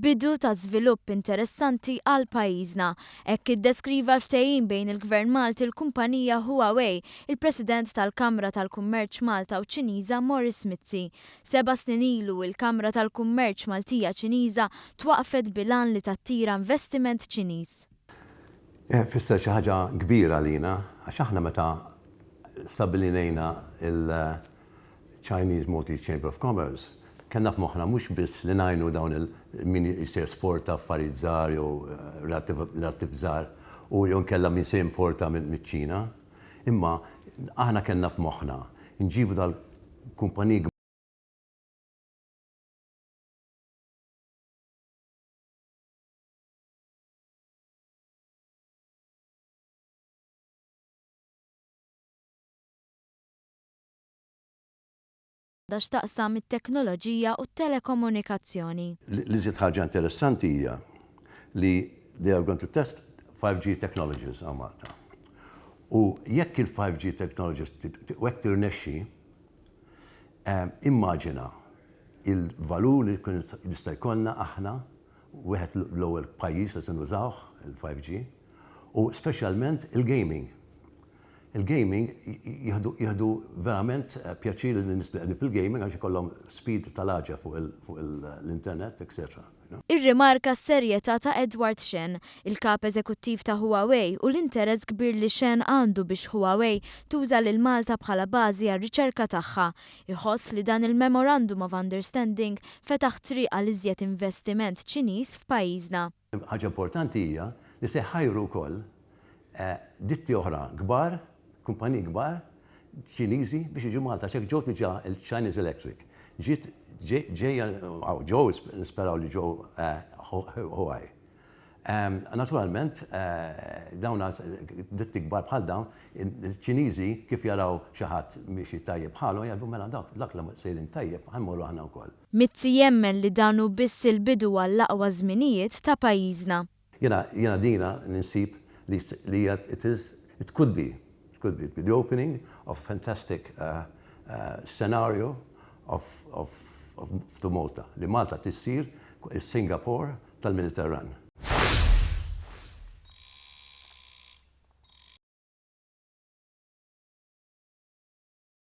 Bidu ta' żvilupp interessanti għal pajjiżna. Hekk iddeskriva l-ftehim bejn il-Gvern Malti l-kumpanija Huawei, il-President tal-Kamra tal-Kummerċ Malta u Ċiniża Maurice Mizzi. Seba' snin ilu, il-Kamra tal-Kummerċ Maltija Ċiniża twaqqfet bil-għan li tattira investiment Ċiniż. Fisser xi ħaġa kbira għalina għax aħna meta stabbilinejna il- Chinese Maltese Chamber of Commerce, kellna f'moħħna mhux biss li ngħinu dawn il min jista' jesporta affarijiet żgħar jew relattiv żgħar u jew inkella min se jimporta miċ-Ċina, imma aħna kellna f'moħħna nġibu dal-kumpaniji għandha x'taqsam it-teknoloġija u t-telekomunikazzjoni. L-iżjed ħaġa interessanti hija li they are going to test 5G technologies hawn Malta. U jekk il-5G technologies u hekk tirnexxi, immaġina il-valur li jista' jkollna aħna wieħed l-ewwel pajjiż li se nużawh il-5G u speċjalment il-gaming. Il-gaming jieħdu verament pjaċir lin-nies li qegħdin fil-gaming għax ikollhom speed tal-għaġeb fuq l-internet, etc. Irrimarka s-serjetà ta' Edward Shen, il-Kap Eżekuttiv ta' Huawei u l-interess kbir li Shen għandu biex Huawei tuża lil Malta bħala bażi għar-riċerka tagħha. Iħoss li dan il-Memorandum of Understanding fetaħ triq għal iżjed investiment Ċiniż f'pajjiżna. Ħaġa importanti hija li se jħajru wkoll ditti oħra kbar, kumpaniji kbar Ċiniżi biex jiġu Malta. Għax hekk ġew diġà il-Chinese Electric, ġiet ġejja, ġew nisperaw li ġew Huawei. Naturalment, dawn ditti kbar bħal dawn, il-Ċiniżi kif jaraw xi ħadd miexi tajjeb bħalhom jgħidu mela dawk dak li sejrin tajjeb ħa mmorru aħna wkoll. Mizzi jemmen li dan hu biss il-bidu għall-aqwa żminijiet ta' pajjiżna. Jiena jiena dina ninsib li li hija it is it could be it could be the opening of a fantastic scenario of of of to Malta li Malta tissir is-Singapore tal-Mediterran.